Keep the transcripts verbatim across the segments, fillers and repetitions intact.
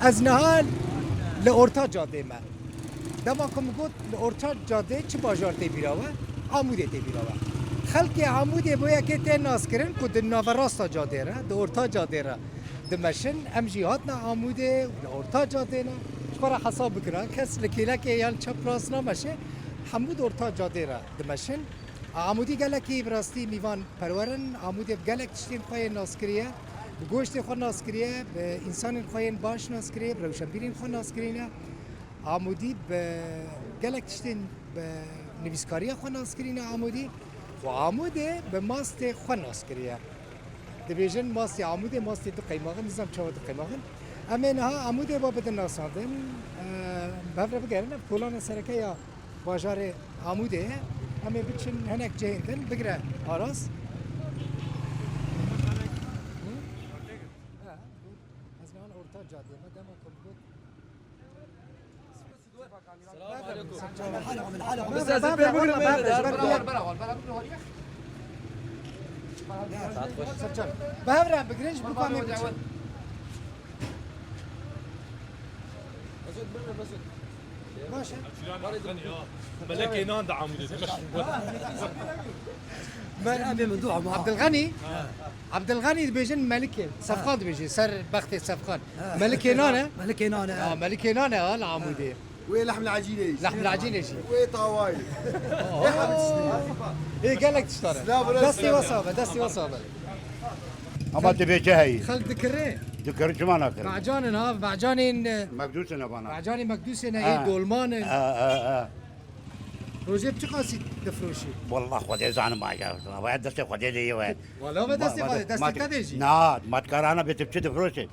Ez niha li orta cadê me. Dema ku min got li orta cadê çi bajar tê bîra we? Amûdê tê bîra we. Xelkê Amûdê bo yekê tê naskirin ku di naverasta cadê re, di orta cadê re dimeşin. Em jî hatine Amûdê û li orta cadê ne. Ji xwe re hesab bikira. Kes li kêlekê yan çep rast nameşe. Hemû di orta cadê re dimeşin. Amûdî gelekî bi rastî mîvan perwer in. Amûdê bi gelek tiştên xwe yên nas kiriye. Bi goştê xwe nas kiriye, bi însanên xwe yên baş nas kiriye, bi rewşenbîrên xwe nas kirîne. Amûdî bi gelek tiştên bi nivîskariya xwe nas kirîne Amûdî. Û Amûdê bi mastê xwe nas kiriye. Dibêjin mastê Amûdê, mastê du qeymaxin, nizam çawa du qeymaxin. Em ê niha Amûdê ba bidin nasandin. Eee, bi hev re bigerin, ev kolana sereke ya bajarê Amûdê ye. Em ê biçin hinek cihên din, bigire Aras. Hı? Ha, ez nihan orta cadê me, dema ku got. Selam aleyküm. Bavre, bavre, bavre, bavre. Bavre, bigrin ji bo ku em ê biçin. Baş e. Melekê nan da Amûdê. Mer-, Abê min du ama. Abdilxanî? Abdilxanî dibêjin Melikê. Sefqan dibêjin, ser bextê Sefqan. Melikê nan e? Melikê nan e. Ha, Melikê nan e, ha, li Amûdê. Wê lehm li ecîlê jî. Lehm li ecîlê jî. Wê tawayê. Ê, gelek tiştane. Silav û Destê rehmet. Wesa be, destê wesa be. Ama dibê çi heyî? Xelk dikirê. Dikir çima nakir? Becanin ha, becanên, e, Mekdûsê ne bana. Becanê Mekdûsê ne, Ha. Ê dolmanin. Ha, ha, ha. Rojê bi çi qasî difroşî? Wallah Xwedê zanim aja. Vaya destê Xwedê de ye we. Wala ve destê Ma-, Xwedê, ma-, destê ma-, te de jî. Na, matkarana bê tu çi difroşî?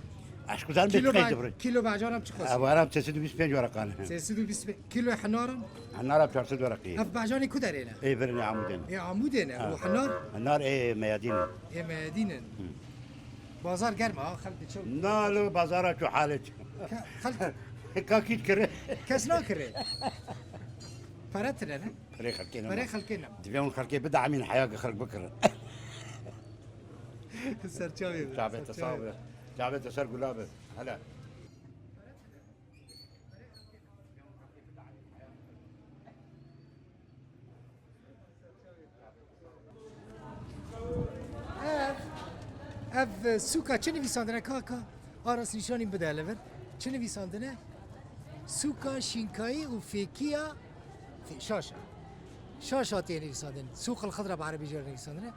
Eşk zanim bê Kîlo çi qey be-, difroşî? Kîlo becana bi çi qasî? Ev ara sê sed û bîst pênc were qane. Sê sed û bîst pênc. Kîlo henara? Henara çar sed were qî. Ev becanê ku derê ne? Ê birinê Amûdê ne. Ê Amûdê ne. Ha. Û henar? Henar ê Meyadîn e. Ê Meyadîn in. Hı. Bazar germ e, ha, xelk diçe. Na, li bazara çû halê çi? Ke-, xelk Ka kît kire? Kes nakire. Pere tire ne? Perê xelkê ne. Perê xelkê ne. Divê hûn xelkê bide emîn heya ki xelk bikirin. Serçavê be, Çavê te serçavê. Sağ be. Çavê te ser gula be. Hele. Ev, ev sûka çi nivîsandine kaka? Aras nîşanî bide li vir. Çi nivîsandine? Sûka şînkayî û fêkiya fê-, şaş e. Şaş hatiye nivîsandin. Sûq el Xidra bi erebî jê re nivîsandine.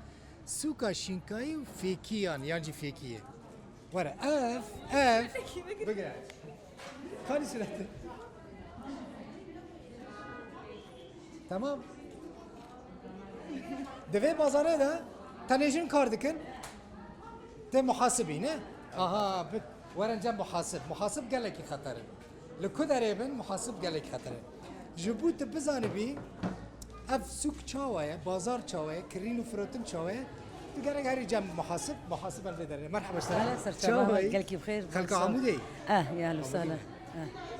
Sûka şînkayî û fêkiyan, yan jî fêkiyê. Were, ev, ev. Bigire. Kanî surete. Tamam. Di vê bazarê de tenê jin kar dikin. Tê muhasibî, ne? Aha, bi-, werin cem muhasib. Muhasib gelekî xeter e. Li ku derê bin, muhasib gelek xeter e. Ji bo tu bizanibî, ev sûk çawa ye, bazar çawa ye, kirîn û firotin çawa ye, tu gerek herî cem muhasib, muhasib el vê derê. Merhaba ji te re. Hele ser çava, Çawa ye? Gelkî bi xêr, Xelka sağ ol. Amûdê? Eh, ya, Amûdê. Sala. Eh.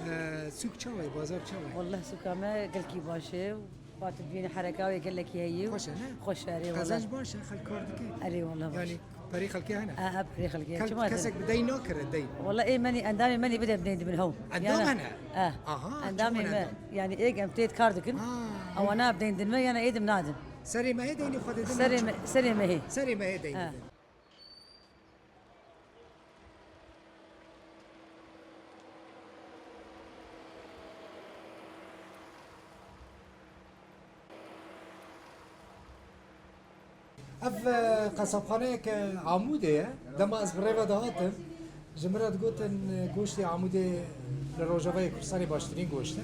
Eh, sûk çawa ye, bazar çawa ye? Wallah, sûka me gelkî baş e. Ba tu dibînî hereka wê gelekî heyî û Xweş e, ne? Xweş e, erê, Qezenc wallah. Baş e, xelk kar dike. Erê, wallah baş. Yanî perê xelkê hene? A, a, perê xelkê. Kel-, Çima kesek hene? Bi dey nakire, dey. Wallah, ê menî, endamê menî bide bi deyn dibin hew. Endam Yana. Hene? Eh. Aha, Endamê çima me. Endam? Yanî ê em têt kar dikin. Ha, Ewana bi deyn din me, yana ê dim nadin. Serê me hê deynê xwe didin. Serê me, serê me hê. Serê me hê deynê Ha. Din. Ev, e, qesabxaneyeke Amûdê ye. Dema ez bi rê ve dihatim, ji min re digotin, e, goştê Amûdê li Rojavayê Kurdistanê baştirîn goşt e.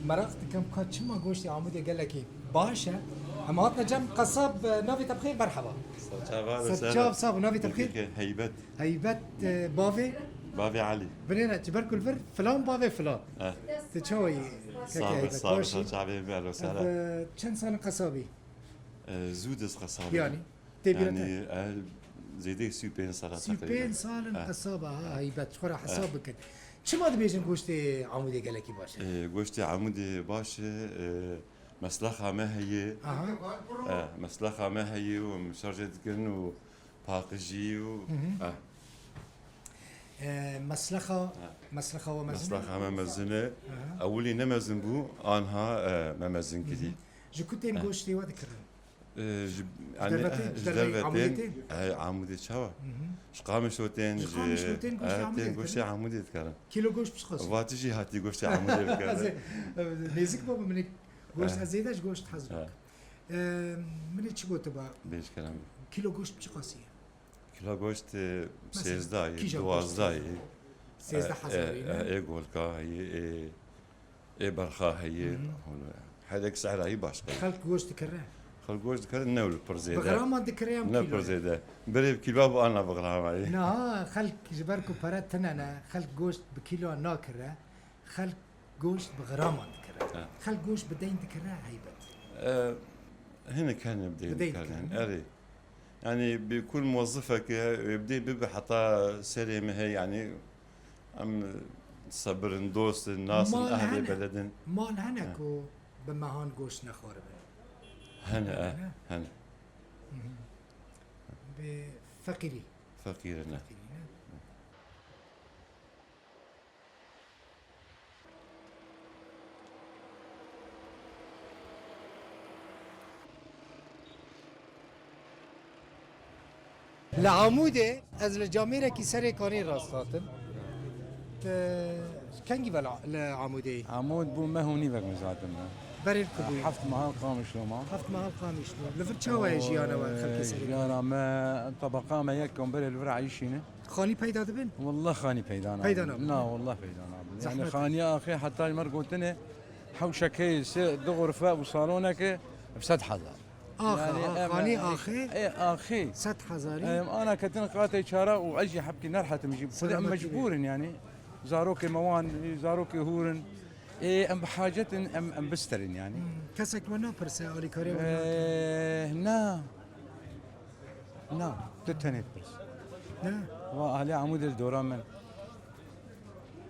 Meraq dikim ka çima goştê Amûdê gelekî baş e. Em hatine cem qesab, e, navê te bixêr, merheba. Serçava, Serçav, sağ ol, navê te bixêr? Heybet. Heybet, e, bavê? Bavê Elî. Binêre, ji ber ku li vir filan bavê filan. Eh. Tu çawa yî? Sağ ol, Heybet, sağ ol, baş î? Serçavê me, alo, Ev, sala. E, çend sal in qesabî? E, zû dest qesabê. Yanî, tê bîra te? Yanî, e, zêdeyê sî û pênc sala teqrîben. Sî û pênc sal in qesaba, ha, Heybet, ji xwe re hesab bikin. Çima dibêjin goştê Amûdê gelekî baş e? E, goştê Amûdê baş e, e, meslexa me heye. Aha. E, meslexa me heye û em şarjê dikin û paqijî û, Hı hı. e. E, meslexa, Ha. meslexa we mezin e? Meslexa me mezin e. Aha. Ewilî ne mezin bû, anha, e, me mezin kirî. Hı hı. Ji ku tên Ha. goştê we dikirin? E, ji, Ji yani, derve tên, e, ji ji derve derve Amûdê tên, tên? e, Amûdê çawa? Hı hı. Ji Qamişlo tên, Ji ji, Qamişlo tên, goştê e, Amûdê tên, dikarin? goştê Amûdê dikarin. Kîlo goşt bi çi qas? Vatijî hatî goştê Amûdê dikarin. Ez, e, nêzik bû min ê goşt, E. ez zêde ji goşt hez E. nakim. E, min ê çi gotiba? Bêj kerem. Kîlo goşt bi çi qasî ye? Kilo goşt, e, Mesela, sêzdeh yê, kîjan duwazdeh goşt? yê. Sêzdeh E, hezarî, e, ne? e, ê golka heye, ê, ê berxa heye. Hı hı. Hûn, hedek sehra hî başqa ye. Xelk goşt dikire? Xelk goşt dikire, ne wilo pir zêde. Bi grama dikire ya Ne pir kîloya? zêde. Berê bi kîlo bu ana bi grama ye. Niha xelk ji ber ku pere tune ne, xelk goşt bi kîlo nakire. Xelk goşt bi graman dikire. Ha. Xelk goşt bi deyn dikire heybet. E, hinek hene bi deyn Bi deyn dikire. dikire, ne? Erê. Yani bi kul muwezzifeke, e, bi deyn bibe heta serê me he, yani em sebirin, dostin, nasin, Mal ehlê hene. beledin. Mal hene Ha. ku bi mehan goşt nexwaribin. Hene, e, Hene. hene. Hı hı. Bi feqîrî. Feqîrine. Feqîrî, ne? Li Amûdê ez li camêrekî Serê Kanî rast hatim. Te kengî ve li, li Amûdê yî? Amûd bû meh û nîvek min zaten me. Berê li ku bûyî? Heft mehal Qamişlo ma. Heft mehal Qamişlo. Li vir çawa ye jiyana we, xelkê Serê Kanî? Jiyana me, tebeqa me yek kom berê li vir eyşîne. Xanî peyda dibin? Wallah xanî peyda nabin. Peyda nabin, Na, he? wallah peyda nabin. Yani Zehmet e. xaniya axê heta ji me re gotine hewşekê se du xurfe û saloneke bi sed hezar. Axa, Yani, ha, em, xanî e, axê e, axê. sed hezarî. Em, ana ketin qatê çara û ez jî hepkî nerhetim jî. Xwedê em Selametî mecbûr in yani. Zarokê me wan, zarokê hûr in. Ê, em bi hacet in, em, em bisterin yani. Hmm, kesek we napirse alîkarê we nake? Eh, na. Na, tu tenê dipirs. Ne? Va ahlê Amûdê li dora min.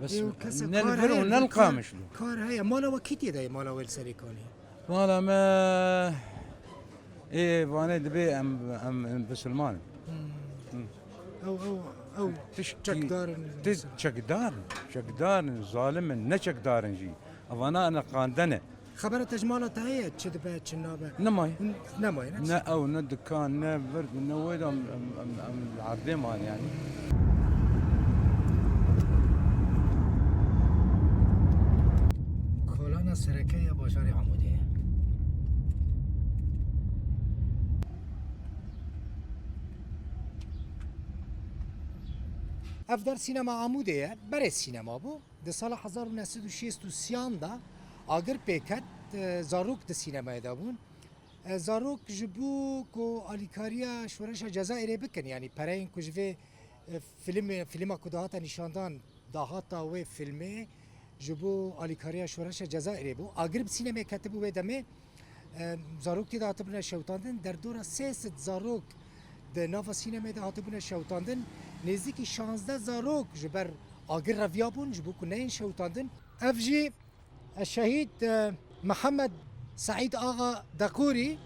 Bes Ê, û kese ne li kar vir heye, û ne li kar, Qamişlo. kar heye. Mala we kî tê de ye, mala we li Serê Kanî? Mala me ê vanê dibê em, em, em bisilman in. Hmm. Hmm. Ew, ew, ew Tişkî çekdar in, ti mesela. çekdar in, çekdar in, zalim in, ne çekdar in jî. Evana ene qandene. Xebera te ji mala te heye, çi dibe, çi nabe? Nemaye. N-, nemaye, ne? Ne ew, ne dikan, ne vir, ne wê de em, em, em, em li erdê man yani. Kolana sereke ya bajarê Amûdê ye. Ev der sînema Amûdê ye. Berê sînema bû. Di sala hezar û neh sed û şêst û sêyan de agir pê ket, e, zarok di sînemayê de bûn. E, zarok ji bo ku alîkariya şoreşa Cezayirê bikin, yanî pereyên ku ji vê, e, filmê, filma ku dihate nîşandan, dahata wê filmê ji bo alîkariya şoreşa Cezayirê bû. Agir bi sînemê ketibû wê demê. Em, zarok tê de hatibûne şewitandin. Derdora sê sed zarok di nava sînemê de hatibûne şewitandin. Nêzîkî şazdeh zarok ji ber agir reviyabûn, ji bo ku neyên şewitandin. Ev jî, e, şehîd, e, Mihemed Seîd Axa Deqûrî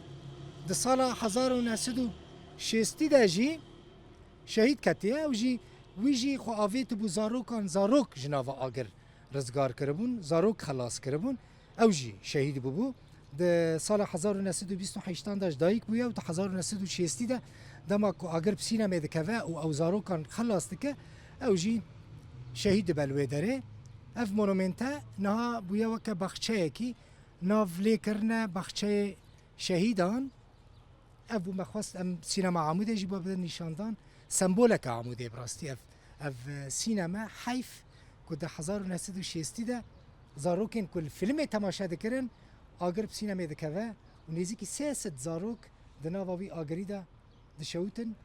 di sala hezar û neh sed û şêstî de jî şehîd ketiye. Ew jî, wî jî xwe avêtibû zarokan, zarok ji nava agir rizgar kiribûn, zarok xelas kiribûn. Ew jî şehîd bûbû. Di sala hezar û neh sed û bîst û heştan de ji dayik bûye û di hezar û neh sed û şêstî de dema ku agir bi sînemê dikeve û ew zarokan xelas dike, ew jî şehîd dibe li wê derê. Ev monumente niha bûye weke baxçeyekî, nav lê kirine baxçeyê şehîdan. Ev bû me xwest em sînema Amûdê jî bo bidin nîşandan. Semboleke Amûdê bi rastî ev, ev, e, sîneme heyf ku di hezar û neh sed û şêstî de zarokên ku li filmê temaşe dikirin, agir bi sînemê dikeve û nêzîkî sê sed zarok di nava wî agirî de dişewitin.